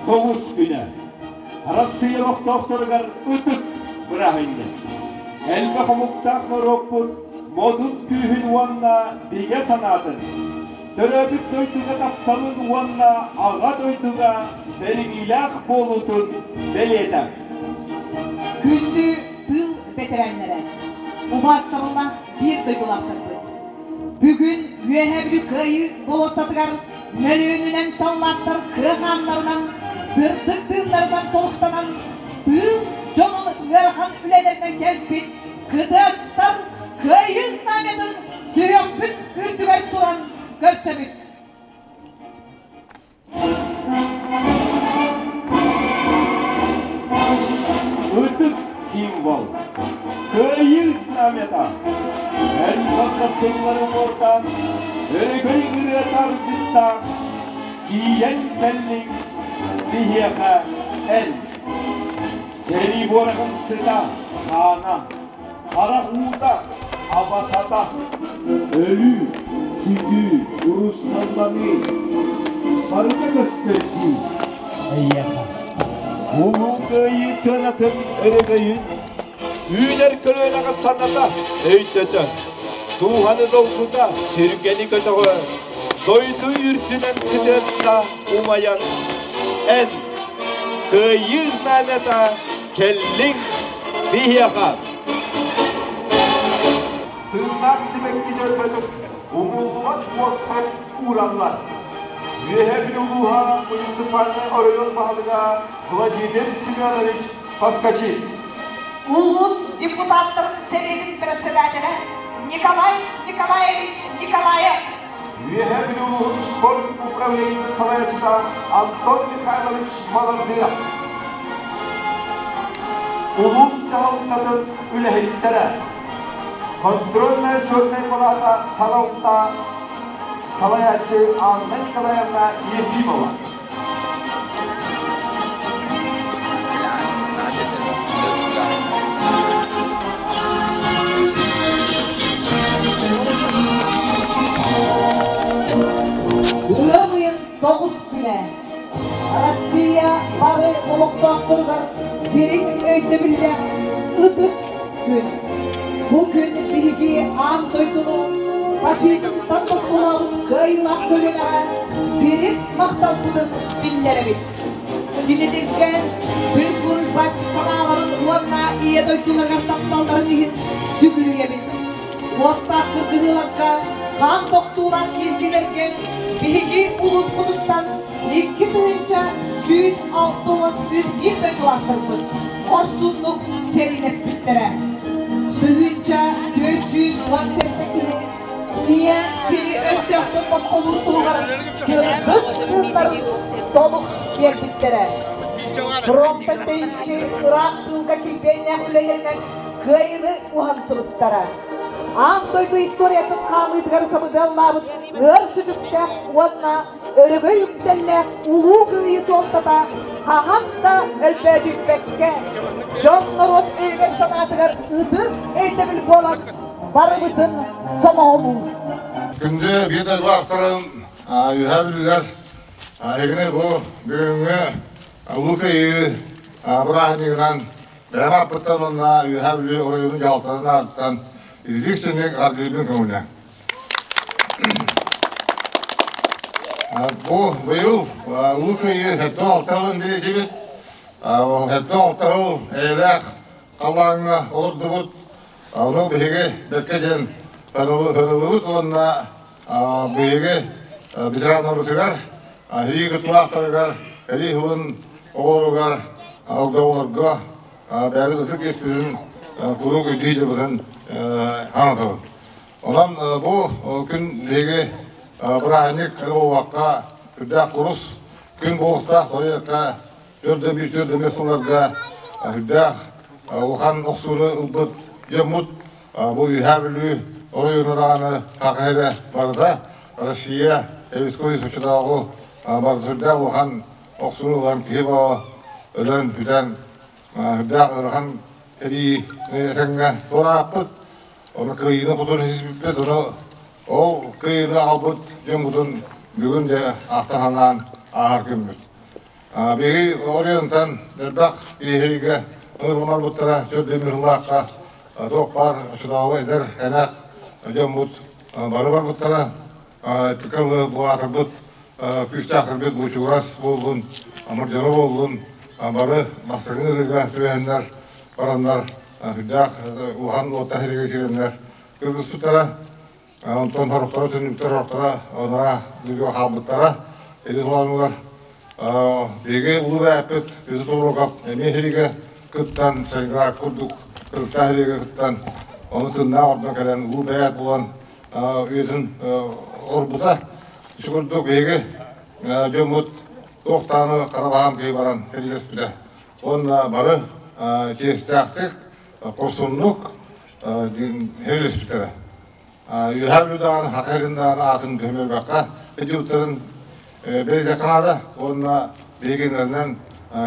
Тоҕус күнэ. Арассыыйа олохтоохторугар ытык бырааһынньык. Элбэх омуктаах норуоппут модун күүһүн уонна бигэ санаатын, төрөөбүт дойдуга тапталын уонна аҕа дойдуга бэриниилээх буолуутун бэлиэтэ. Күндү тыыл бэтэрээннэрэ, убаастабыллаах биир дойдулаахтарбыт! Бүгүн Үөһээ Бүлүү Кыайыы болуоссатыгар мөлүйүөнүнэн саллааттар кыа хааннарынан, сырдык тыыннарынан толуктанан, тыыл дьонун ыарахан үлэлэринэн кэлбит кытыастар Кыайыы знамятын сүһүөхпүт үрдүгэр туран көрсөбүт. Ытык символ. Кыайыы знамята. Элбэх сыллары уҥуордаан, өрөгөй ырыата аргыстаах, тиийэн кэллиҥ биһиэхэ эн. Сэрии буораҕын сыта, хаана, харах уута, абасата, өлүү, сүтүү, урусхалланыы барыта көстөр дии эйиэхэ. Улуу Кыайыы сыанатын өрөгөйүн үүнэр көлүөнэҕэ саната, өйдөтө, дууһаны долгута, сүргэни көтөҕө, дойду үрдүнэн кытыаста умайан, эн Кыайыы знамята кэллиҥ биһиэхэ! Тыыннаах сибэкки дьөрбөтүк умуллубат уоттан уураллар. Үөһээ Бүлүү улууһа муниципальнай оройуон баһылыга Владимир Семенович Поскачин. Улуус депутаттарын сэбиэтин председателэ Николай Николаевич Николаев. Үөһээ Бүлүү улууһун спорт управлениетын салайааччыта Антон Михайлович Маландыров. Улуус дьаһалтатын үлэһиттэрэ, контрольно-отчетнай палата салалта салайааччы Анна Николаевна Ефимова. Ыам ыйын 9 күнэ Россия бары олохтоохторугар дириҥ өйдөбүллээх ытык күн. Бу күн биһиги аан дойдуну фашизмтан босхолообут кыайыылаах көлүөнэҕэ дириҥ махталбытын биллэрэбит. Кинилэргэ күн санааларын уонна Ийэ дойдуларыгар тапталларын иһин сүгүрүйэбит. Уоттаах кыргыһыыларга хаан тохтуулаах киирсиилэргэ биһиги улууспутуттан 2163 биир дойдулаахтарбыт хорсуннук сэриилэспиттэрэ. 1417 киһи Ийэ сири өстөөхтөн босхолуур туһугар сырдык тыыннарын толук биэрбиттэрэ. Фронтан тэйиччи ыраах тыылга килбиэннээх үлэлэринэн кыайыыны уһансыбыттара. Аан дойду историятын хаамыытыгар сабыдыаллаабыт ыар сүтүктээх уонна өрөгөй үктэллээх улуу кыайыы суолтата хаһан да өлбөөдүйбэккэ, дьон-норуот өйүгэр-санаатыгар ытык өйдөбүл буолан барыбытын сомоҕолуур. Күндү биир дойдулаахтарым, үһээ бүлүүлэр, эһигини бу бүгүҥҥү Улуу Кыайыы бырааһынньыгынан бэйэм ааппыттан уонна Үөһээ Бүлүү оройуонун дьаһалтатын аатыттан ититик сүнньүк ардыырбын көҥүлэ. Бу быйыл Улуу Кыайыы 76 сылын билэтибит. 76 сыл эйэлээх халлааҥҥа олордубут. Ону биһиги бэркэ диэн ырылыбыт уонна биһиги ветераннарбытыгар, илии кытылаахтарыгар, илии сылын оҕолоругар, огдоолорго бэйэбит ытык иэспитин куруук өйдүү сылдьыбытын санатабыт. Онон бу күн биһиги бырааһынньык буолбакка үрдээх курус күн буолуохтаах тоҕо төрдө төрдө сылларга үрдээх улахан охсууну ылбыт дьоммут бу Үөһээ Бүлүү оройуона даҕаны Саха сирэ барыта Россия Советской Сочотооҕу барыта сүрдээх улахан охсууну ылан киһи боо өлөн бүтэн үрдээх ыарахан сэрии этэҥҥэ туорааппыт. Ону кыайыыны хотун сиспиппит, ону ол кыайыыны аҕалбыт дьоммутун бүгүн де ахтан санаан ааһар күммүт. Биһиги оройуонтан элбэх киһигэ ыҥырыллыбыттара төрдүн быһыылаахха туох баар оччотооҕу эдэр эмэх дьоммут бары барбыттара. Тыкалы баатырбыт күүстээхтэрбит Бучугурас буоллун, Амырдьана буоллун бары бастакы ыҥырыыга түбэһэннэр бараннар сүрдээх улахан уоттаах иригэ киирэннэр кыргыспыттара. Онтон сорохторо түннүктэр сорохторо онора дойдуга хаалбыттара. Ити туһанугар биһиги улуу бэйэппит Петр Тобуроков эмиэ иһиригэ кыттан, Сталинград курдук кырыктаах иһиригэ кыттан, ону тыннаах ордон кэлэн улуу бэйээт буолан үйэтин олорбута. Ити курдук биһиги дьоммут туох даҕаны хара баһаам киһи баран сэриилэспитэ. Уонна бары чиэстээхтик, хорсуннук сэриилэспиттэрэ. Үөһээ Бүлүү даҕаны Саха сирин даҕаны аатын көһүмэрбэххэ этиуттарын бэлиэтиэххэ наада уонна биһиги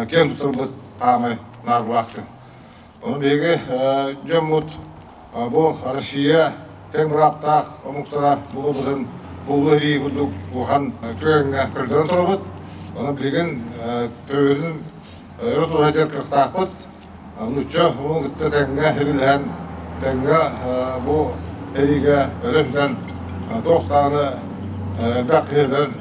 киэн туттарбыт хаамай наадалаахтын. Ону биһиги дьоммут бу Россия тэҥ бырааптаах омуктара буолбутун буолуо иһии курдук улахан түгэҥҥэ көрдөрөн турабыт. Ону билигин төрүтүн өрө туһа кыахтаахпыт. Нуучча омугун кытта тэҥҥэ эрилэһэн, тэҥҥэ бу эриигэ өлөн-сүтэн туох даҕаны элбэх киһи өлөн,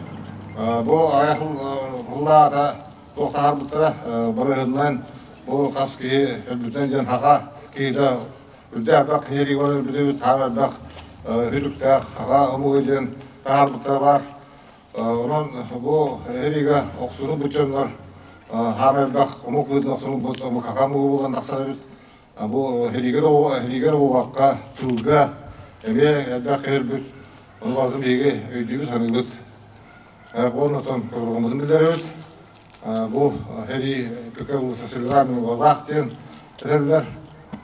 бу аҕыйах сыллааҕыта туох таһаарбыттара барыһынынан бу хас киһи өлбүтүнэн диэн саха киһитэ үрдээх элбэх киһи эриигэ баран өлбүтүбүт, хаан элбэх үтүктээх саха омуга диэн таһаарбыттара баар. Онон бу эриигэ охсуну дьоннор хаама элбэх омук быһыытынан охсунубут омук хака омугу булан тахсар эбит. Бу иһилигэр уобакка, тылга эмиэ элбэх киһи Ону барытын биһиги өйдүүбүт, саныыбыт. Оннотон көргөммутун билэрэбит. Бу эрии төкө сосилирами глазах диэн этэллэр.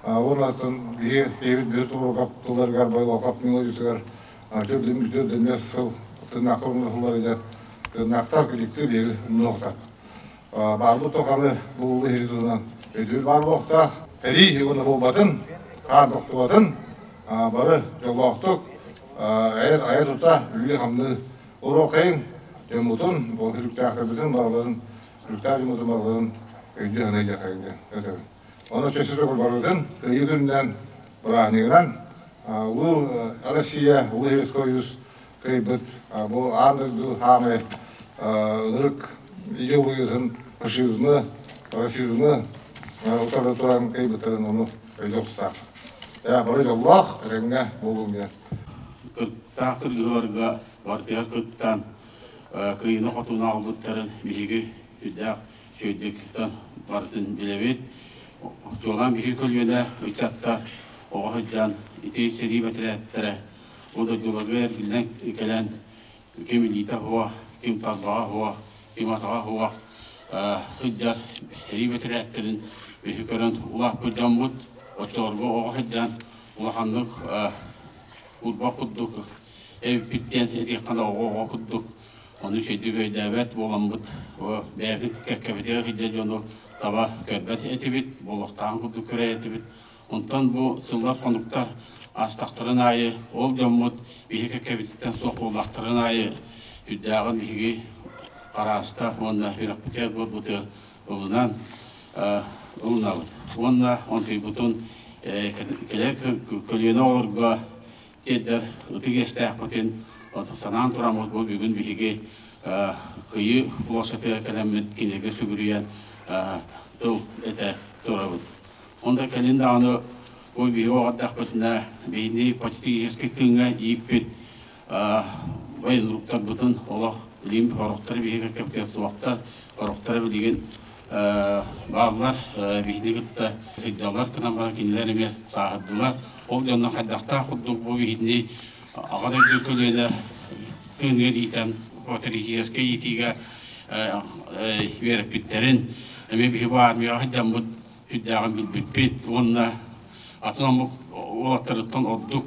Оннотон биһиги киһибит бүт туругап тылларыгар байлалгап мелодиятыгар Төрдүн сыл тыыннаахтар умнуохтар диэн тыыннаахтар коллектив биһиги умнуохтар. Баарбыт тухары бу иһи туһунан өйдүүр баар буолуохтаах. Эрии уонна буолбатын, хаан тохтубатын, бары дьоллоохтук айа тута үлэлии-хамныы олоруоххайыҥ, дьоммутун, бу күлүктээхтэрбитин барыларын, күлүктээх дьоммутун барыларын өйдүү-саныы диэххэйиҥ диэн этэбин. Ону чөсө төгүл барытын Кыайыы күнүнэн, бырааһынньыгынан Улуу Россия, Улуу Советский Союз кыайбыт бу аан дойду хаамай ынырык идеологиятын фашизмы, расизмы утары туран кыайбыттарын ону өйдүөх тустаах. Бары дьоллоох, этэҥҥэ буолуҥ диэн. Кыттаах кыргыһыыларга бартыгар кыттан кыайыыны-хотууну аҕалбыттарын биһиги үрдээх Үчүгэйдик барытын билэбит. Чуолаан биһиги көлүөнэ ыччаттар оҕо сылдьан ити сэрии бэтэрээттэрэ бу дойдуларга эргиллэн кэлэн ким илиитэ суох, ким тарбаҕа суох, ким атаҕа суох сылдьар сэрии бэтэрээттэрин биһи көрөн улааппыт дьоммут оччолорго оҕо сылдьан улаханнык урбах курдук эбиппит диэн этиэххэ оҕо-оҕо курдук Ону үчүгэйдик өйдөөбөт буоламмыт, бэйэбит кэккэбитигэр сылдьар дьону таба көрбөт этибит, буолуохтааҕын курдук көрөр этибит. Онтон бу сыллар-хонуктар аастахтарын аайы ол дьоммут биһиги кэккэбититтэн суох буоллахтарын аайы үрдээҕин биһиги харааста уонна үрэхпитигэр буолбутугар ылынан ылынабыт. Уонна онтуйбутун кэлэр көлүөнэ оҕолорго тиэрдэр ытык иэстээхпитин санаан тураммыт бу бүгүн биһиги Кыйы площадыгар кэлэммит кинигэ сүгүрүйэн тыл этэ турабыт. Онда кэлин даҕаны бу биһиги оҕордахпытына биһини патриотическай тыыҥҥа ииппит военруктарбытын олох билигин сорохторо биһиги кэпсэтиэ суохтар, сорохторо билигин бааллар, биһини кытта сылдьаллар гынан баран кинилэр эмиэ сааһырдылар. Ол дьонно хайдахтаах курдук бу биһини Аҕа дойду көлүөнэ тыыныгар иитэн патриотическай иитиигэ үөрэппиттэрин эмиэ биһи бу армияҕа сылдьаммыт сүрдээҕин билбиппит уонна атын омук уолаттарыттан ордук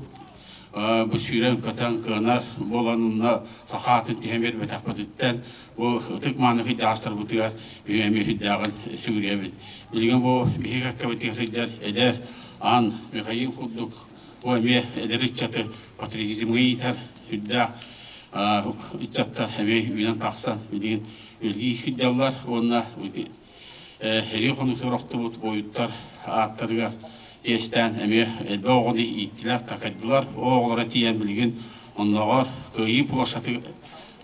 бу сүүрэн-көтөн кыанар буолан онно саха атын түһэн биэрбэтэхпититтэн бу ытык мааны кыйдаҕастарбытыгар биһиги эмиэ сүрдээҕин сүгүрүйэбит. Билигин бу биһиги кэккэбитигэр сылдьар эдэр Ан Михаил курдук бу эмиэ эдэр ыччаты патриотизмҥа иитэр сүрдээх. Ыччаттар эмиэ үүнэн тахсан билигин үлэлии сылдьаллар уонна сэрии хонуутугар охтубут буойуттар ааттарыгар тиэстээн эмиэ элбэх оҕону ииттилэр, такайдылар. Ол оҕолоро тиийэн билигин оннооҕор Кыайыы площадыгар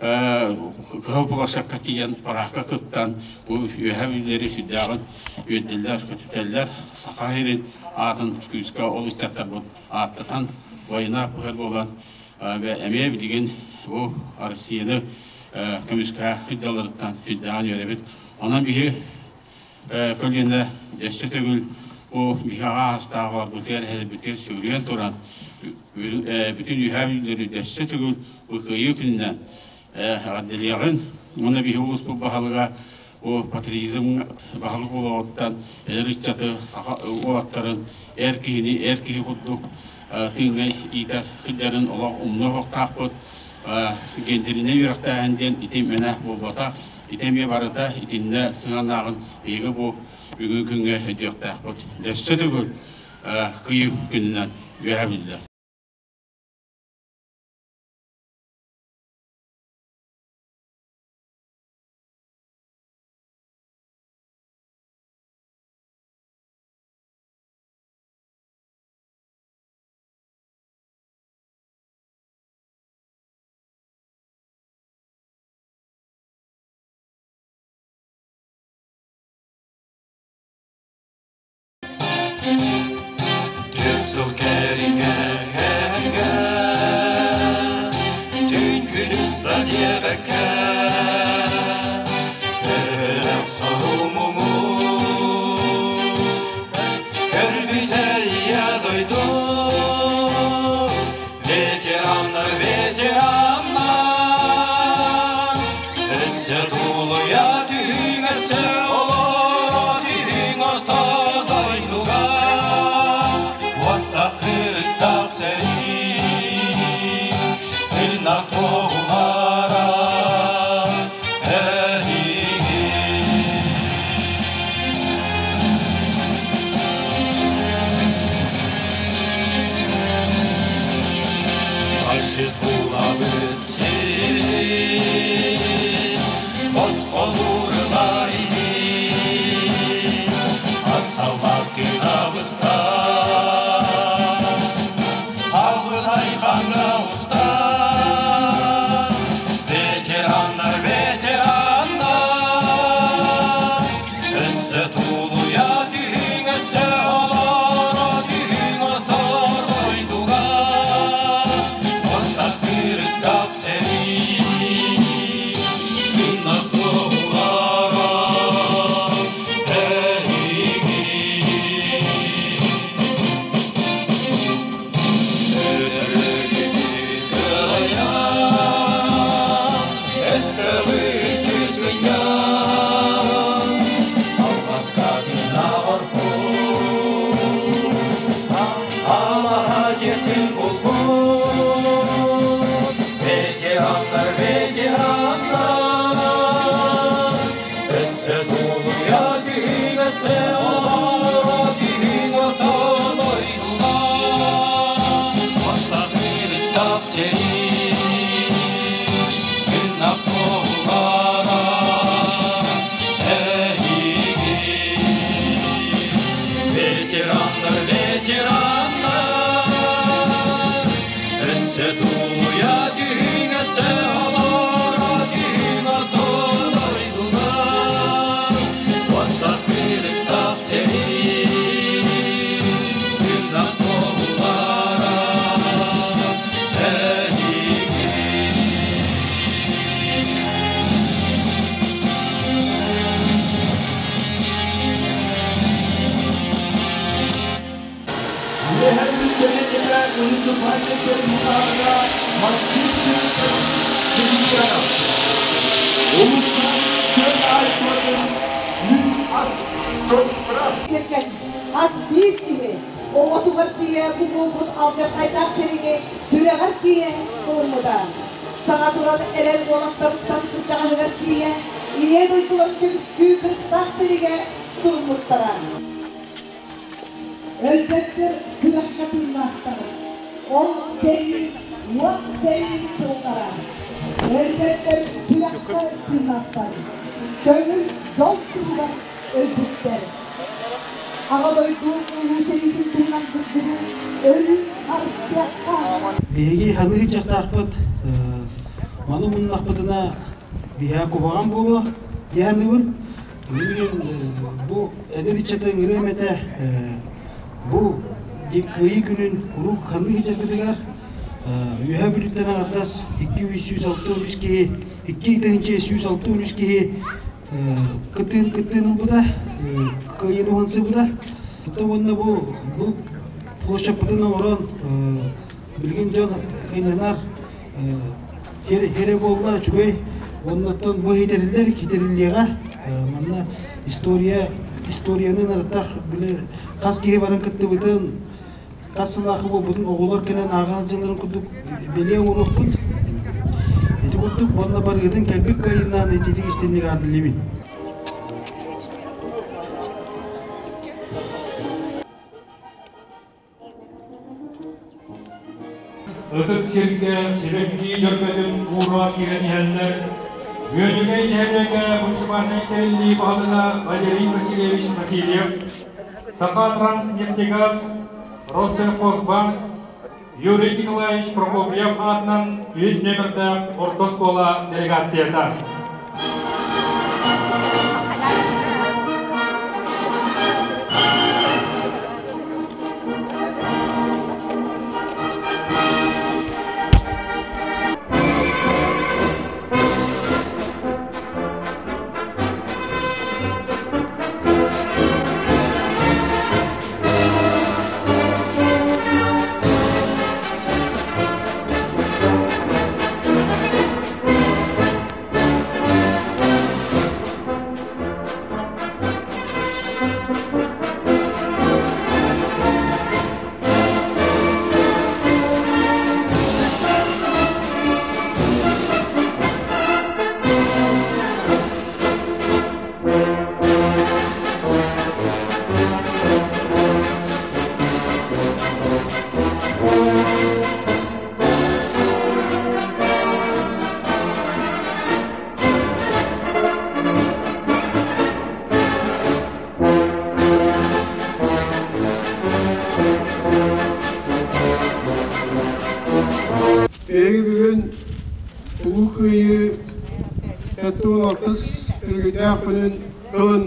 Кыһыл площадка тиийэн параакка кыттан бу үөһэ бүлүүлэри сүрдээҕин үөрдэллэр, көтүтэллэр. Саха сирин аатын күүскэ ол ыччаттарбыт ааттатан война пыһар буолан эмиэ билигин бу Россияны көмүскэһэ сылдьалларыттан сүрдээҕин үөрэбит. Онон биһи көлүөнэ өссө төгүл бу биһи аҕа аастаах олорбутугар эһэлэрбитигэр сүгүрүйэн туран бүтүн үөһээ бүлүүлэри өссө төгүл бу Кыайыы күнүнэн эҕэрдэлиэҕин уонна биһи улууспут баһылыга бу патриотизм баһылык буолуоҕуттан эдэр ыччаты саха уолаттарын эр киһини эр киһи курдук тыыҥҥа иитэр сылдьарын олох умнуо суохтаахпыт. Гендеринэй үөрэхтээһин диэн ити мэнээх буолбатах. Ити эмиэ барыта итиннэ сыһыаннааҕын биһиги бу бүгүҥҥү күҥҥэ өйдүөхтээхпит. Өссө төгүл Кыйы күнүнэн үөһэ биллэр. Түөрт сыл кэриҥэ кэмҥэ түүн күнүс да диэбэккэ төһөлөөх сору-муҥу көрбүтэ ийэ дойду ветераннар ветераннар өссө тулуйа түһүҥ өссө олоро түһүҥ орто дойдуга уоттах кырыктаах сэрии тыыннах туоһулара эһиги. Фашист булабыт сирин, босхолуур иһин, асаллаах тыынабыста, хаалбыт айхаҥҥа уста. Ветераннар, ветераннар, өссө тулуйа түһүҥ, өссө олоро түһүҥ орто дойдуга, уоттах кырыктаах сэрии, тыыннах туоһулара эһиги. Ветераннар, ветераннар, өссө тулуйа түһүҥ, өссө олоро түһүҥ орто дойдуга, уоттах кырыктаах сэрии, тыыннах туоһулара эһиги. Ветераннар, ветераннар, өссө тулуйа түһүҥ, өссө олоро түһүҥ орто дойдуга, уоттах кырыктаах сэрии, тыыннах туоһулара эһиги. Үөһээ Бүлүү сэлиэнньэтэ муниципальнай тэрилтэлэргэ Максим Черников Сергеев. Улууска тыа хаһаайыстыбатын Үүт-ас Соцпром. Кэргэн хас биир киһи оҕотугар тиийэ бу буолбут алдьархайдаах сэриини сүрэҕэр тиийэ ылыммыта. Саҥа туран эрэл уолаттарыттан кырдьаҕаһыгар тиийэ Ийэ дойдуларын көмүскүү кырыктаах сэриигэ туруммуттара. Өлбөттөр күрэххэ тыыннаахтар. Ол сэрии, уот сэрии сыллара. Өлбөттөр сүрэххэ тыыннаахтар, көҥүл дьол туһугар өлбүттэр. Аҕа дойду Улуу сэриитин туһунан кырдьыгы өрүү харыстыахха. Биһиги ханыы дьахтаахпыт маны муннахпытына биһээ куһаҕан буолуо дии саныыбын. Билигин бу эдэр ыччаты ыҥырыам этэ бу Кыайыы күнүн куруук ханыы сылдьаргытыгар Үөһээ Бүлүүттэн аҥардас 263 киһи 2363 киһи кыттыын кыттыын ылбыта, кыайыыны уһансыбыта. Оттон уонна бу бу площадьпытын оҥорон билигин дьон ынньанар хере буолла үчүгэй. Оннуттан бу хитэриллэр хитэриллиэҕэ. Манна история историяны нарытах били хас киһи баран кыттыбытын хас сылаахы буолбутун оҕолор кэлэн ааҕа сылдьалларын курдук бэлиэ оҥоруохпут. Ити курдук уонна барыгытын кэлбит кыайыынаан ититик истинник аардылыбын. Ытык сиргэ сибэкки дьөрбөтүн уура киирэн иһэллэр. Үөдүгэй нэһилиэгэ муниципальнай тэриллии баһылыга Валерий Васильевич Васильев, Сахатранснефтегаз, Россельхозбанк, Юрий Николаевич Прокопьев аатынан үс нүөмэрдээх орто оскуола делегацията. Биһиги бүгүн Улуу Кыайыы 76 өргөйдөөх күнүн ылын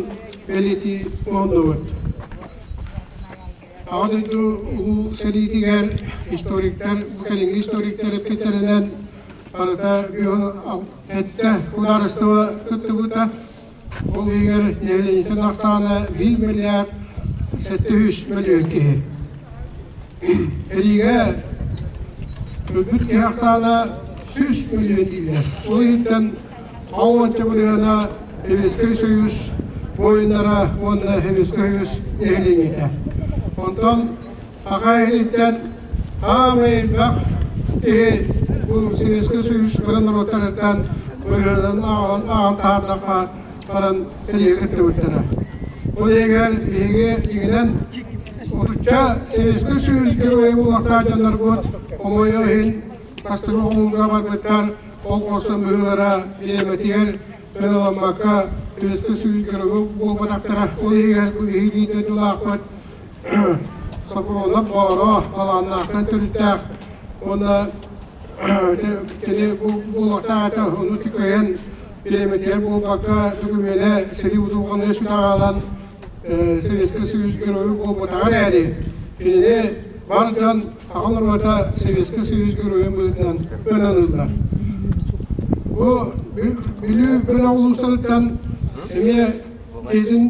бэлиэтии уһуннубут. Аҕа дойду Улуу сэриитигэр историктар, бу кэлиҥҥи историктар эппиттэринэн барыта 57 судаарыстыба кыттыбыта. Ол иһигэр нэһилиэнньэтин ахсаана 1 миллиард 700 мөлүйүөн киһи. Эриигэ өлбүт киһи ахсаана 100 мөлүйүөн дииллэр. Ол иһиттэн 60 бырыһыана Сэбиэскэй Союз буойуннара уонна Сэбиэскэй Союз нэһилиэнньэтэ. Онтон Саха иһиттэн аамай элбэх киһи бу Сэбиэскэй Союз бары норуоттарыттан бырыһыанын ааҕан таһаардахха баран эриигэ кыттыбыттара. Ол иһигэр биһиги дьиҥинэн отучча Сэбиэскэй Союз геройа буолуохтаах дьоннорбут хомойуох иһин бастакы хомуурга барбыттар, ол хорсун быһыылара бириэмэтигэр ыаламмакка Сэбиэскэй Союз геройа буолбатахтара. Ол иһигэр бу биһиги биир дойдулаахпыт Сопрунов Бооро Балааннаахтан төрүттээх уонна кини буолуохтаах этэ, ону кыайан бириэмэтигэр буолбакка докумуона сэрии будулҕаныгар сүтэ Советский Союз геройа буолбатаҕа эрээри, кинини бар дьон аҕа норуота Советский Союз геройун быһыытынан ылыныллар. Бу Бүлүү бөлөх улуустарыттан эмиэ киһитин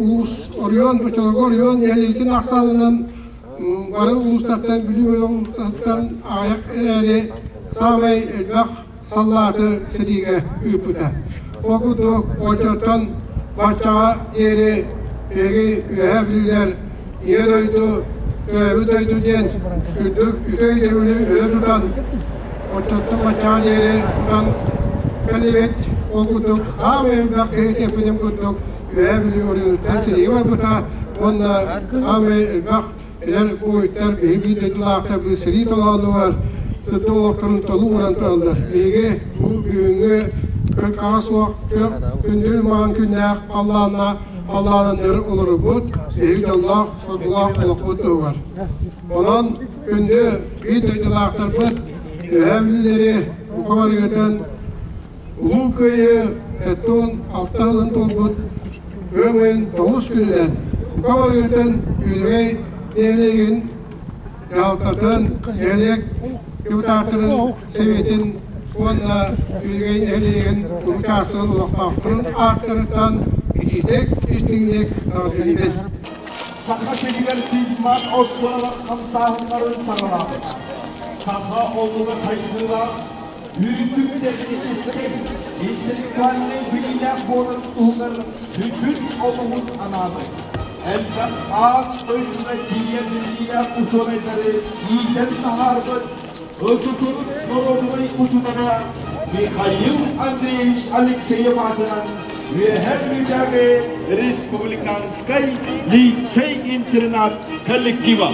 улуус оройуон оччолорго оройуон нэһилиэтин ахсаанынан бары улуустартан Бүлүү бөлөх улуустарыттан аҕыйах эрээри саамай элбэх саллааты сэриигэ ыыппыта. Ол курдук оччоттон баччаҕа диэри биһиги Үөһээ Бүлүүлэр Ийэ дойду, төрөөбүт дойду диэн үрдүк үтүө өйдөбүлү өрө тутан, оччоттон баччаҕа диэри тутан кэллибит. Ол курдук аамай элбэх киһи эппитим курдук Үөһээ Бүлүү оройуонуттан сэриигэ барбыта уонна аамай элбэх эдэр буойуттар биһи биир дойдулаахтар сэрии толоонугар сырдык олохторун толук ууран тураллар. Биһиги бу бүгүҥҥү кыркаҕа суох күөх күндүл маҥан күннээх халлаанна халлаананнары олорубут, биһиги дьоллоох, соргулаах олохпут туһугар. Онон күндү биир дойдулаахтарбыт Үөһээ Бүлүүлэри бука барыгытын Улуу Кыайыы 76 сылын туолбут ыам ыйын тоҕус күнүнэн бука барыгытын Үөдүгэй нэһилиэгин дьаһалтатын, нэһилиэк депутаттарын сэбиэтин уонна Үөдүгэй нэһилиэгин учаастагын олохтоохторун ааттарыттан итиитик, истиҥник эҕэрдэлиибин. Саха сиригэр физмат оскуолалар хамсааһыннарын саҕалаабыта. Саха омуга сайдыылаах, үрдүк техническэй, интеллектуальнай билиилээх буоларын туһугар бүтүн олуһун анаабыт. Элбэх аан дойдуга тиийэн биллиилээх учуонайдары иитэн таһаарбыт СССР норуодунай учуутала Михаил Андреевич Алексеев аатынан Үөһээ Бүлүүтээҕи республиканскай лицей-интернат коллектива.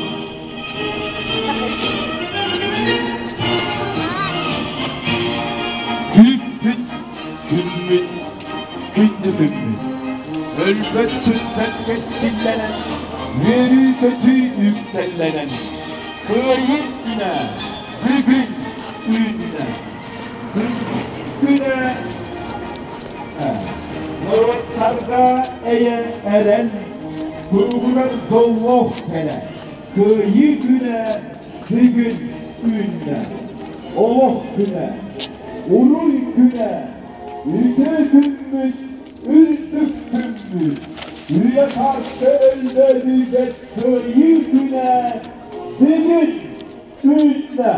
Күүппүт күммүт, күндү күммүт, өлбөт-сүппэт кэскиллэнэн, үөрүү-көтүү үктэллэнэн, Кыайыы күнэ бүгүн үүннэ. Күнэ норуоттарга эйэ эрэл туругурар дьоллоох кэлэ. Кыайыы күнэ бүгүн үүннэ. Олох күнэ, уруй күнэ, үтүө күммүт, үрдүк күммүт. Үйэ сааска өлбөөдүйбэт Кыайыы күнэ бүгүн үүннэ.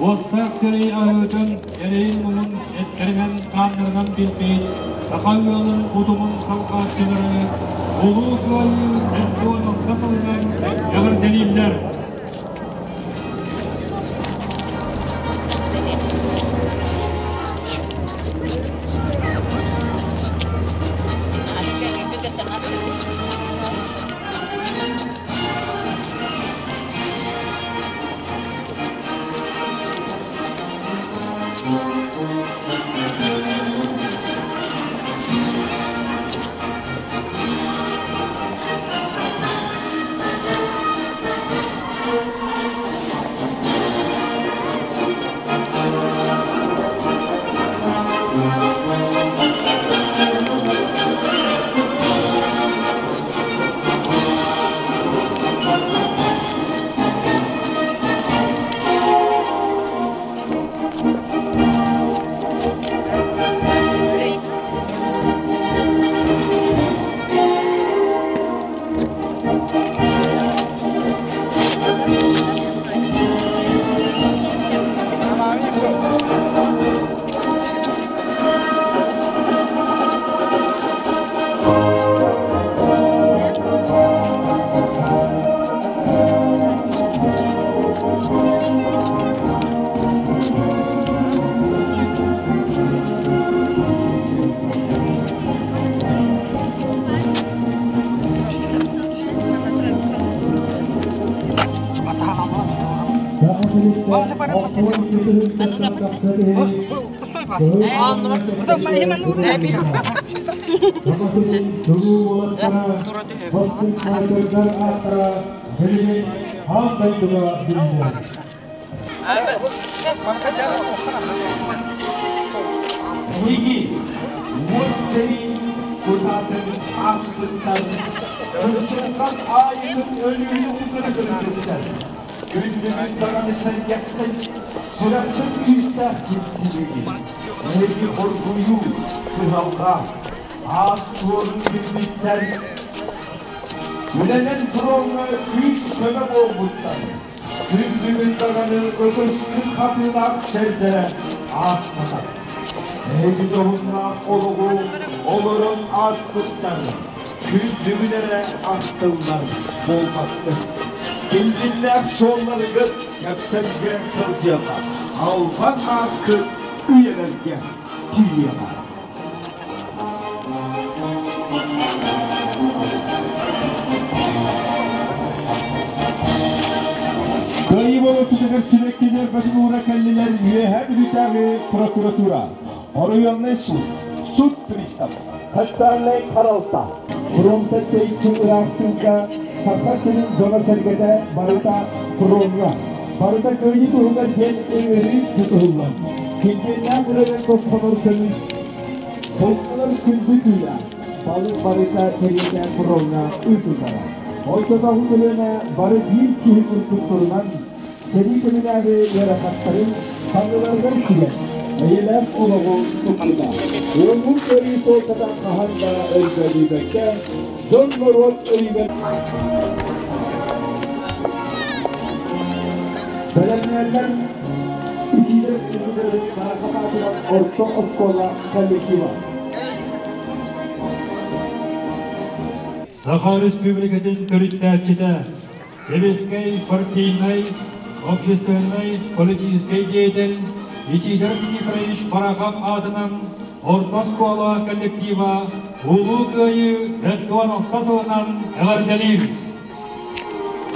Уоттаах сэрии аһыытын, эрэйин-муҥун эттэринэн-хааннарынан билбит саха ыалын утумун салҕааччылары Улуу Кыайыы 76 сылынан эҕэрдэлииллэр. Эһиги уот сэрии кутаатын ааспыттар, чыпчылҕан аайытын өлүүнү утары көрбүттэр. Күндүгүн даҕаны сэргэхтэн, сүрэхтэн күүстээх киирдигин. Эһиги хоргуйуу, кыһалҕа, аас туорун билбиттэр, үлэнэн фроҥҥа күүс-көмө буолбуттар. Күндүгүн даҕаны ытыскын хатыылаах чэрдэрэ ааспатах. Эһиги дьоһуннаах олоҕу олорон ааспыттар, күндүгүн эрэ ахтыллар буолбаттык. Килбиннээх суолларгыт кэпсэлгэ сылдьыаҕа, албан ааккыт үйэлэргэ тиийиэҕэ. Кыайыы болуоссатыгар сибэккилэр бөтүн уура кэллилэр Үөһээ Бүлүүтээҕи прокуратура, оройуоннай суут, суд пристав, социальнай харалта, фронтан тэйиччи ыраахтыырга Саха сирин дьоно-сэргэтэ барыта фроҥҥа, барыта кыайыы туһугар диэн ыҥырыы тутуһуллан, килбиэннээх үлэнэн босхонор көмүс бултанар күндү түүлээх, балык барыта кэриэтэ фроҥҥа ыытыллара. Оччотооҕу көлүөнэ бары биир киһи курдук турунан, сэрии кэминээҕи ыарахаттарын санныларыгар сүгэн, эйэлээх олоҕу туппута. Уоннук кыайыы суолтата хаһан да өлбөөдүйбэккэ, дьон-норуот өйүгэр бэлэмнээллэр Исидор Никифорович Барахов аатынан орто оскуола коллектива. Саха Республикатын төрүттээччитэ, Сэбиэскэй партийнай, общественнай, политическай деятель Исидор Никифорович Барахов аатынан орто оскуола коллектива Улуу Кыайыы 46 сылынан эҕэрдэлиир!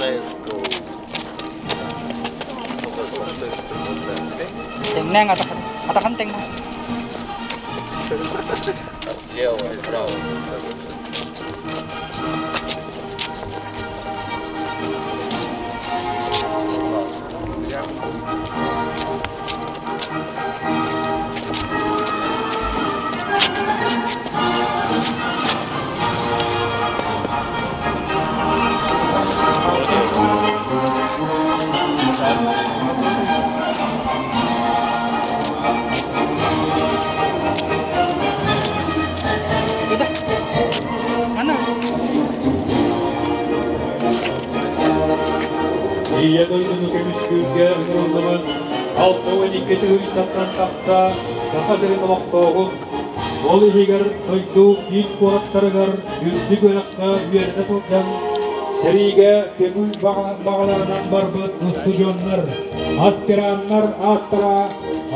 Let's go. Тэҥнээҥ атахан, атахан тэҥнээ. Слева, справа. Ida. Манна. Ийэ дойдуну көмүскүүргэ ыҥырыллыбыт 62 тыһыынчаттан тахса Саха сирин олохтооҕун, ол иһигэр дойду киин куораттарыгар үрдүк үөрэххэ үөрэнэ сылдьан сэриигэ көҥүл баҕаларынан барбыт устудьуоннар, аспираннар ааттара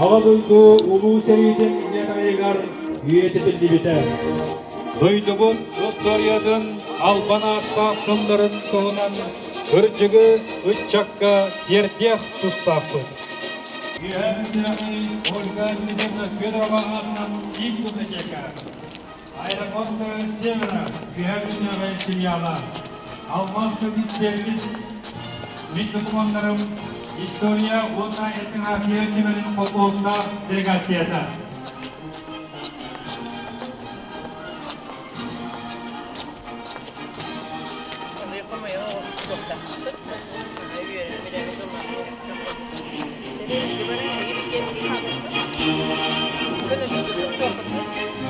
Аҕа дойду Улуу сэриитин летайыгар үйэтитиллибитэ. Дойдубут устуоруйатын албан ааттаах сылларын туһунан кырдьыгы ыччакка тиэрдиэх тустаахпыт. Үөһээ Бүлүүтээҕи Ольга Дмитриевна Федорова аатынан киин библиотека, Аэропорт Севера Үөһээ Бүлүүтээҕи филиала, Алмаз сервис, мин докумуоннарым история уонна этнография түмэлин холбоһуктаах делегацията.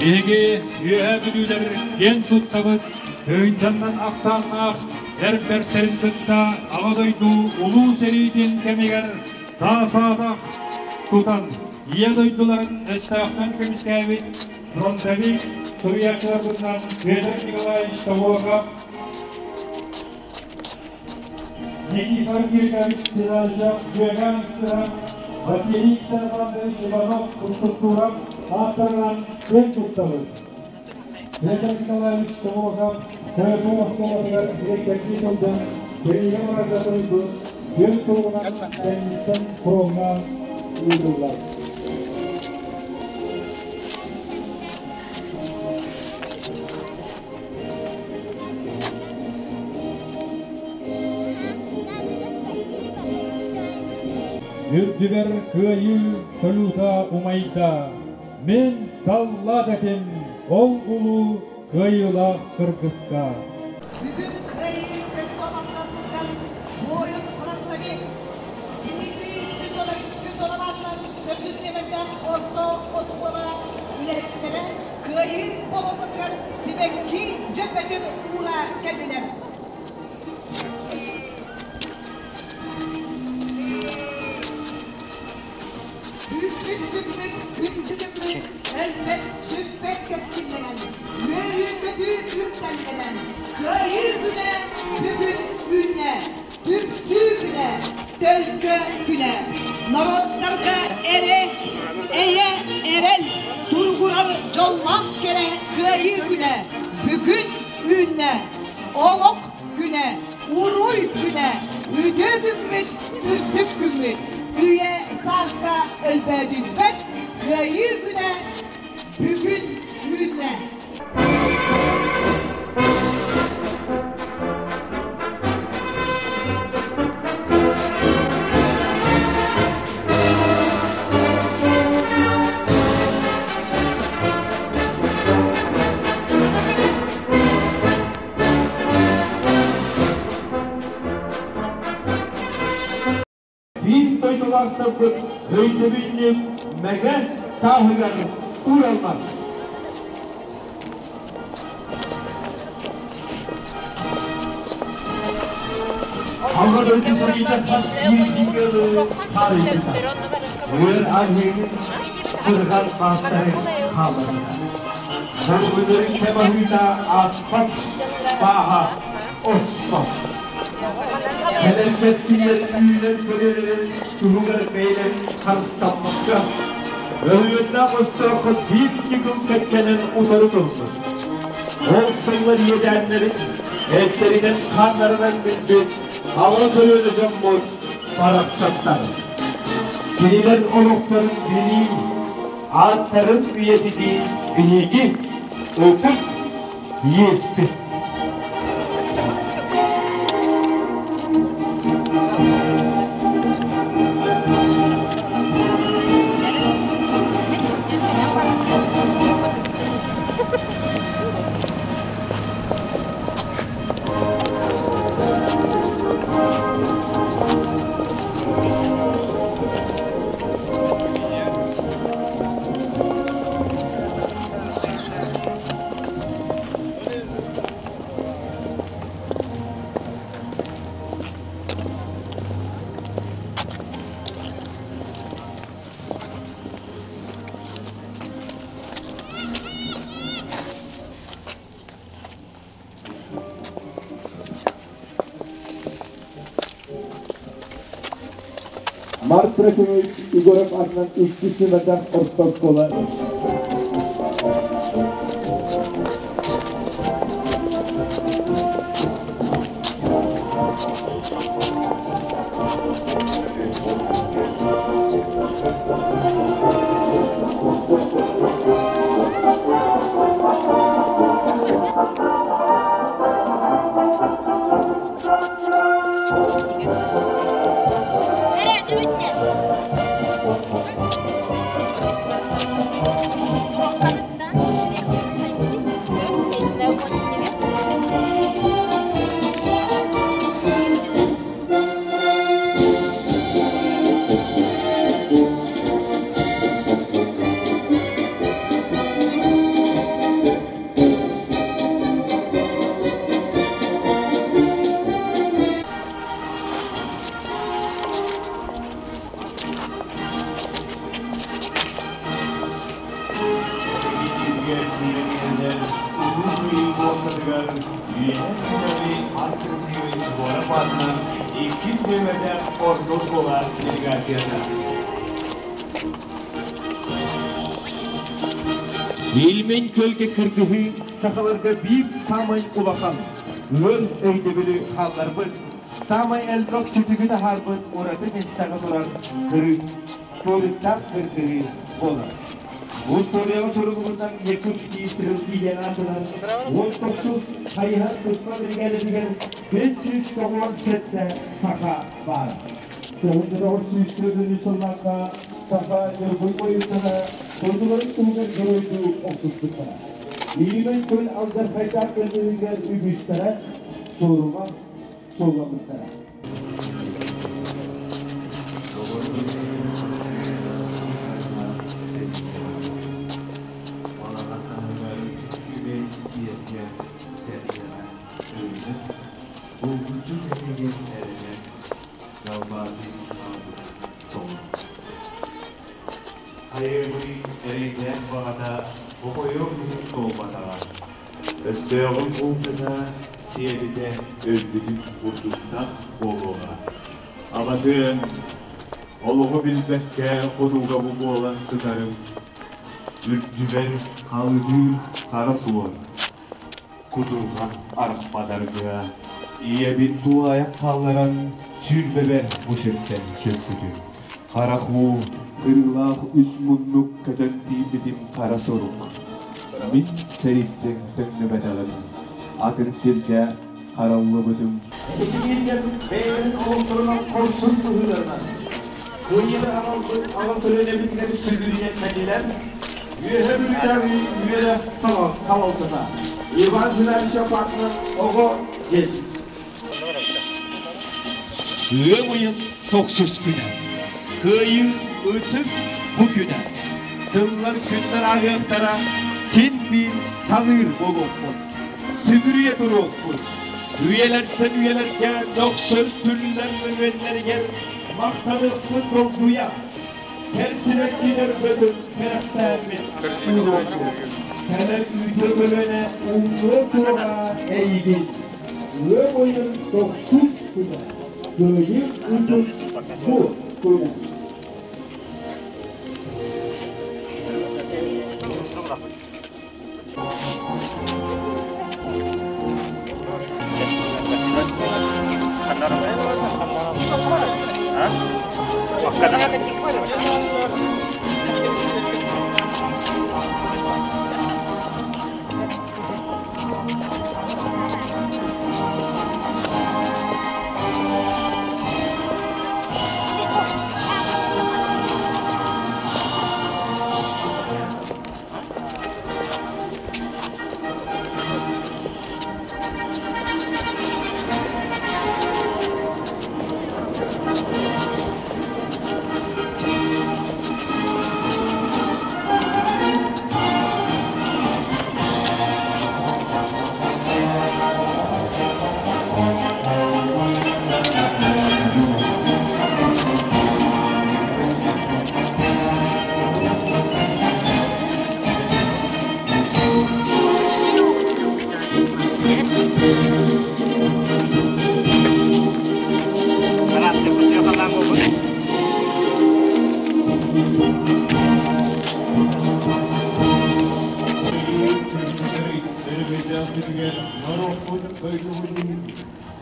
Биһиги Үөһээ Бүлүүлэр киэн туттабыт, тыһыынчаннан ахсааннаах эр бэртэрин кытта Аҕа дойду Улуу сэриитин кэмигэр саа-саадах тутан, Ийэ дойдуларын өстөөхтөн көмүскээбит фронтовик суруйааччыларбытынан Федор Николаевич Тобуокап, Никифор Кирикович Сидорович Дьүөгээн Ыстыһан, Василий Александрович Иванов Кустуктуров ааттарынан киэн туттабыт. Федор Николаевич Тобуокап ТРУ оскуолатыгар дириэктэрдии сылдьан сэриигэ барарга суруйбут түөрт суругунан кэнниттэн фроҥҥа ыытыллар. Үрдүбэр кыайыы салюта умайда. Мин саллаат этим ол улуу кыайыылаах кыргыска. Бүгүн кыайыы 76 сылтан буойун фронтовик Дмитрий Спиридонович Спиридонов аатынан төрдүс нүөмэрдээх орто оскуола үлэһиттэрэ Кыайыы болуоссатыгар сибэкки дьөппөтүн уура кэллилэр. Күүспүт күммүт, күндү өлбөт, сүппэт кэскиллэнэн, үөрүү-көтүү үктэллэнэн, Кыайыы күнэ бүгүн үүннэ, түмсүү күнэ, төлкө күнэ. Норуоттарга эрэ, эйэ, эрэл, туругурар дьоллоох кэрэ Кыайыы күнэ бүгүн үүннэ, олох күнэ. Уруй күнэ! Үтүө күммүт, үрдүк күммүт! Үйэ сааска өлбөөдүйбэт Кыайыы күнэ бүгүн үүннэ! Биир дойдулаахтарбыт өйдөбүнньүк мэҥэ тааһыгар уураллар. Аҕа дойду сэриитэ хас биирдии ыалы хаарыйбыта. Ыар аһыыны сырҕан маастары хаалларбыта. Бу кэм аһыыта ааспат бааһа оспот. Кэлэр кэскиллэр үүнэн көлүөнэлэрин туһугар бэйэлэрин харыстаммакка, өлүөннээх өстөөххө биир ньыгыл кэккэнэн утары турбут. Ол сыллар иэдээннэрин эттэринэн-хааннарынан билбит аҕа көлүөнэ дьоммут барахсаттар. Кинилэр олохторун билии, ааттарын үйэтитии биһиги ытык иэспит. Марк Трофимович Егоров атынан иккис сүүмэрдээх орто оскуола Иккис нүөмэрдээх орто оскуола делегацията. Ильмень көлгө кыргыһыы сахаларга биир саамай улахан ыар өйдөбүлү хаалларбыт, саамай элбэх сүтүгү таһаарбыт ураты миэстэҕэ турар кырыы, туоруктаах кыргыһыы буолар. Устуоруйаҕа суругунан Якутский стрелки диэн аатынан 19 хайыһар туспа биригээдэтигэр 597 саха баар. Тоҕус 104 сылларга саха ньургун бойуттара дойдуларын туһугар геройдуу охсуспуттара. Илимэн көл алдьархайдаах кыргыһыыга үгүстэрэ суорума суолламмыттара. Булгуччу кэннигин эрэнэн далбаатыы хаалбыт солун. Хайыыбый эрэйдээх баҕата хомойуох иһин туолбатаҕа. Өстөөҕүм бултата сиэбитэ өлбүтүн курдуктан буолуоҕа. Абатыан, олоҕу билбэккэ ходууга бу буолан сытарым. Үрдүбэр халыҥыыр хара суор. Кутурҕан арахпатарга. Ийэбин тулаайах хаалларан сүүрбэбэр бу сиртэн сүппүтүм. Харах уу, кырыылаах үс муннук көтөн тиийбитим хара сурук. Мин сэрииттэн төннүбэтэҕим, атын сиргэ хараллыбытым. Эһиги бэйэлэрин олохторунан хорсун быһыыларынан, кыайыыны аҕалбыт аҕа көлүөнэбитигэр сүгүрүйэн кэллилэр. Үөһэ Бүлүүтээҕи үөрэх салалтата Иван Зинович атынан оҕо дьиэтин. Ыам ыйын тохсус күнэ. Кыайыы ытык бу күнэ. Сыллар күннэр ааһыахтара, син биир саныыр буолуохпут. Сүгүрүйэ туруохпут. Үйэлэртэн үйэлэргэ мөхсөр түллэр мөрүөннэригэр махтаныахпыт долгуйа. Кэрсибэккилэр бөтүн кэрэхсээммит ууруохпут. Кэлэр үүтэ көлүөнэ умнуо суоҕа эйигин. Ыам ыйын тохсус күнэ. Кыайыы ытык бу күнэ.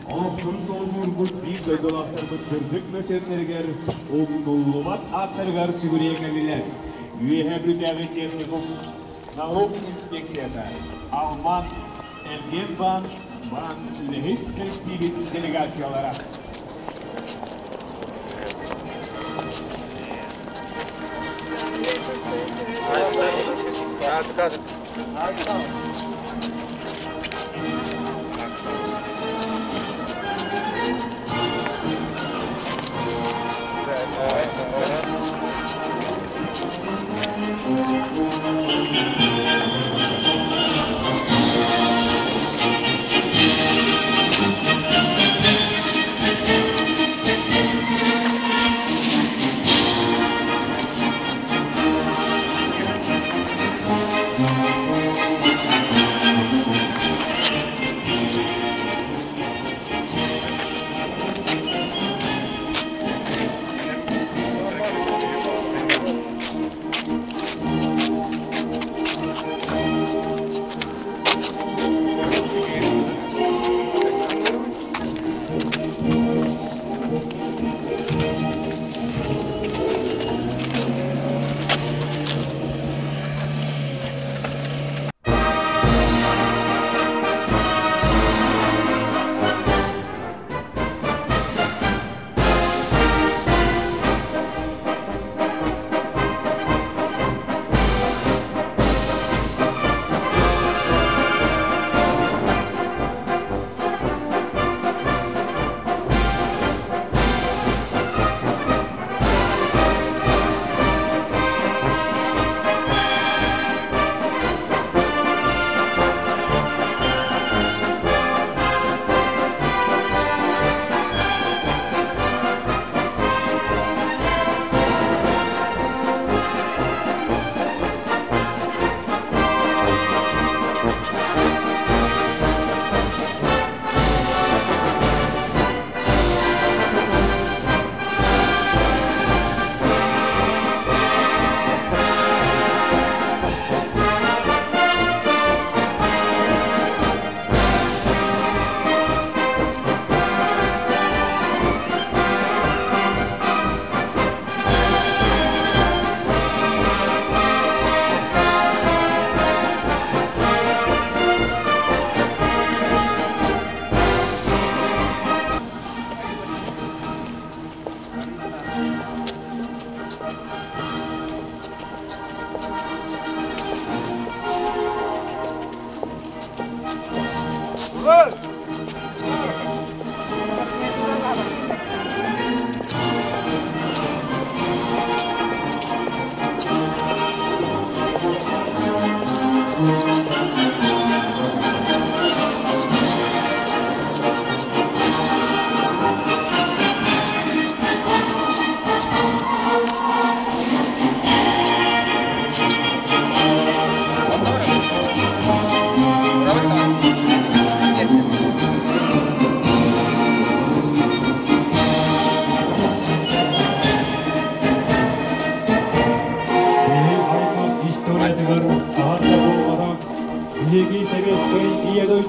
Олохторун толугурбут биир дойдулаахтарбыт сырдык мөссүөннэригэр умнуллубат ааттарыгар сүгүрүйэ кэллилэр. Үөһээ Бүлүүтээҕи техникум налог инспекцията, Алман, Элгиэн баан, баан үлэһит коллективин делегациялара.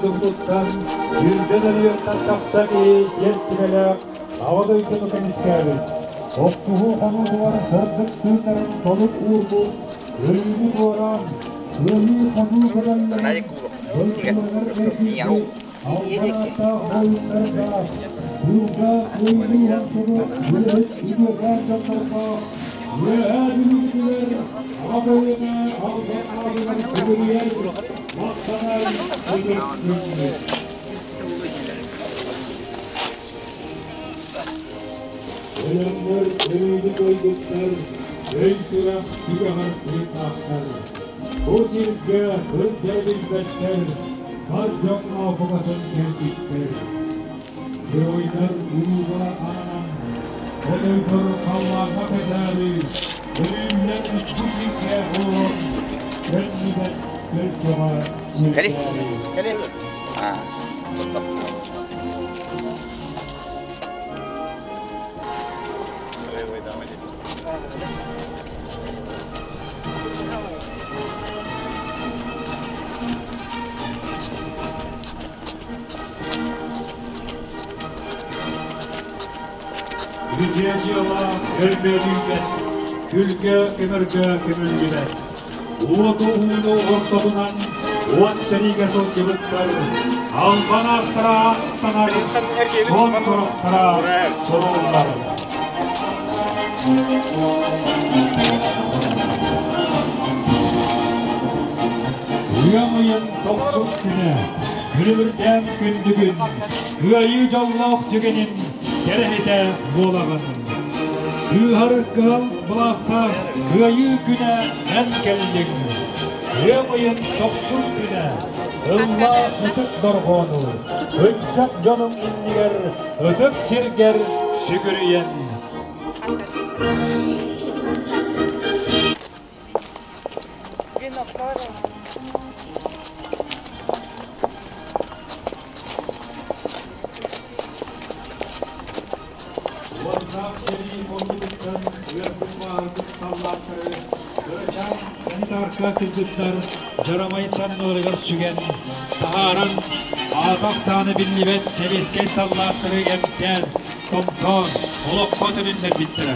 дойдубутуттан сүүрбэ мөлүйүөнтэн тахса киһи сиэртибэлээх Аҕа дойдуну көмүскээбит, охсуһуу хонуутугар сырдык тыыннарын толук уурбут, өлүүнү туораан, кыайыы-хотуу көтөллөрүн дойдуларыгар эргийбит албан ааттаах буойуттарга, тыылга кыайыы уһансыбыт үлэһит үтүөкээн дьоннордоох Үөһээ Бүлүүтүгэр аҕа көлүөнэ албан аатыгар сүгүрүйэр, махтанар ытык күммүт. Өлөннөр өрүүнү кыайбыттар, өй-сүрэх түгэҕэр тыыннаахтар. Бу сиргэ кырдьа билбэттэр, бар дьоҥҥо букатын кэлбиттэр. Геройдар улууга ананан, хотойдор халлааҥҥа кэтээри, өлүүллэр бу сиргэ олорон, төннүбэт төлкөҕө сирдээри. Кэли. Үтүө дьыала өлбөөдүйбэт, күлгэ көмөргө көмүллүбэт. Уоту ууну ортотунан уот сэриигэ сылдьыбыттар, албан ааттара ааттанар, суон сорохтара суруллар. Ыам ыйын тохсус күнэ, күлүмүрдээн күндүгүн, кыайыы дьоллоох түгэнин кэрэһитэ буолаҕын. Кыыһар кыһыл былаахтаах кыайыы күнэ эн кэллиҥ. Ыам ыйын тохсус күнэ, ылла ытык дорҕоону, ыччат дьонуҥ иннигэр ытык сиргэр сүгүрүйэн. Уордаах сэрии оннугуттан ыарбыт бааһырбыт саллааттары кырачаан санитарка кыргыттар дьарамай санныларыгар сүгэн, таһааран, аата-ахсаана биллибэт сэбиэскэй саллааттары эмтээн, томтоон, олоххо төнүннэрбиттэрэ.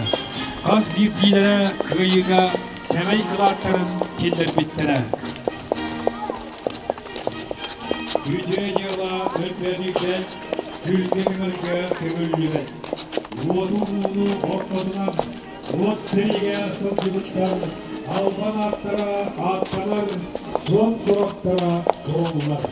Хас биирдиилэрэ кыайыыга сэмэй кылааттарын киллэрбиттэрэ. Үтүө дьыала өлбөөдүйбэт, күлгэ-көмөргө көмүллүбэт. Уоту-ууну ортотунан уот сэриигэ сылдьыбыттар албан ааттара ааттанар, суон сурахтара суруллар.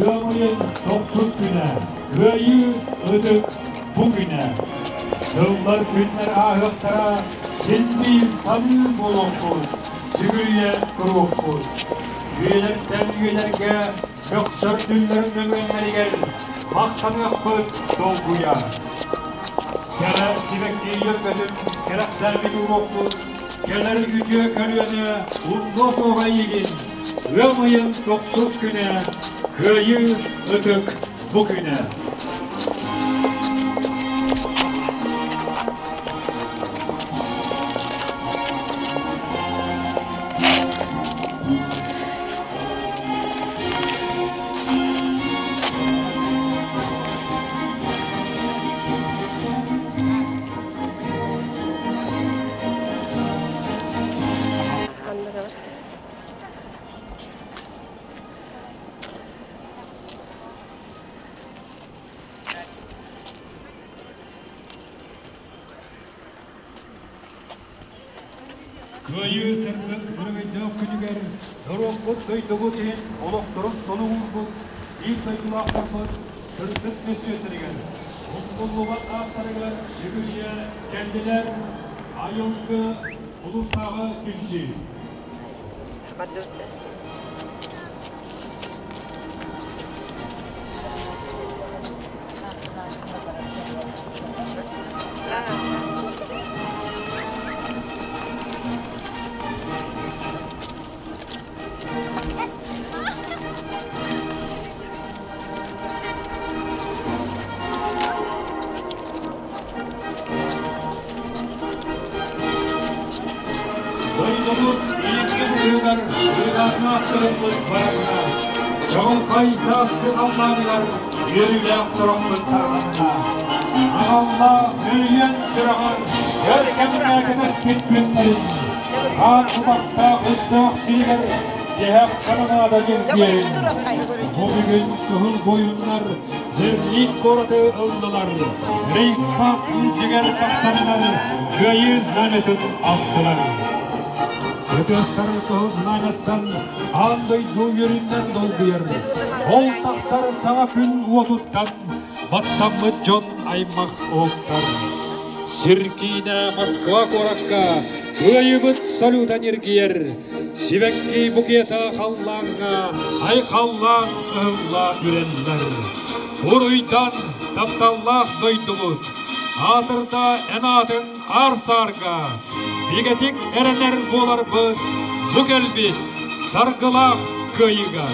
Ыам ыйын тохсус күнэ, Кыайыы ытык бу күнэ. Сыллар күннэр ааһыахтара, син биир саныыр буолуохпут, сүгүрүйэ туруохпут. Үйэлэртэн үйэлэргэ мөхсөр түннэрин нөҥүөннэригэр махтаныахпыт долгуйа. Кэрэ сибэкки үөрбөтүн кэрэхсээбит уруокпут, кэлэр үтүө көлүөнэ умнуо суоҕа эйигин, ыам ыйын тохсус күнэ, Кыайыы ытык бу күнэ. Кыайыы сырдык өрөгөйдөөх күнүгэр норуоппут дойдубут иһин олохторун толугурбут биир дойдулаахтарбыт сырдык мөссүөттэригэр, умнуллубат ааттарыгар сүгүрүйэ кэллилэр Айылгы улуустааҕы түмсүү. Дойдубут илиҥҥи быһыыгар ыытааннаах кыһыммыт баранна. Чаҕылхай сааскы халлааныгар үөрүүлээх сурахпыт тарҕанна. Аналлаах мөлүйүөн сүрэҕэр өр кэмҥэ кэтэспит күннэрин, аан кутахтаах өстөөх сиригэр тиһэх канонада дьиргиэрин. Бу бүгүн кыһыл буойуннар Берлин куораты ыллылар, Рейхстаг үрдүгэр тахсаннар Кыайыы знамятын астылар. Ытыастар кыһыл знамяттан аан дойду үөрүнэн долгуйар. Ол тахсар саҥа күн уотуттан баттаммыт дьон аймах уһуктар. Сир киинэ Москва куоракка кыайыбыт салюта ньиргийэр. Сибэкки букета халлааҥҥа айхаллаан ыһылла үрэллэр. Уруйдан тапталлаах дойдубут, аатырда эн аатыҥ аар-саарга, бигэтик эрэнэр буоларбыт бу кэлбит саргылаах кыайыыга.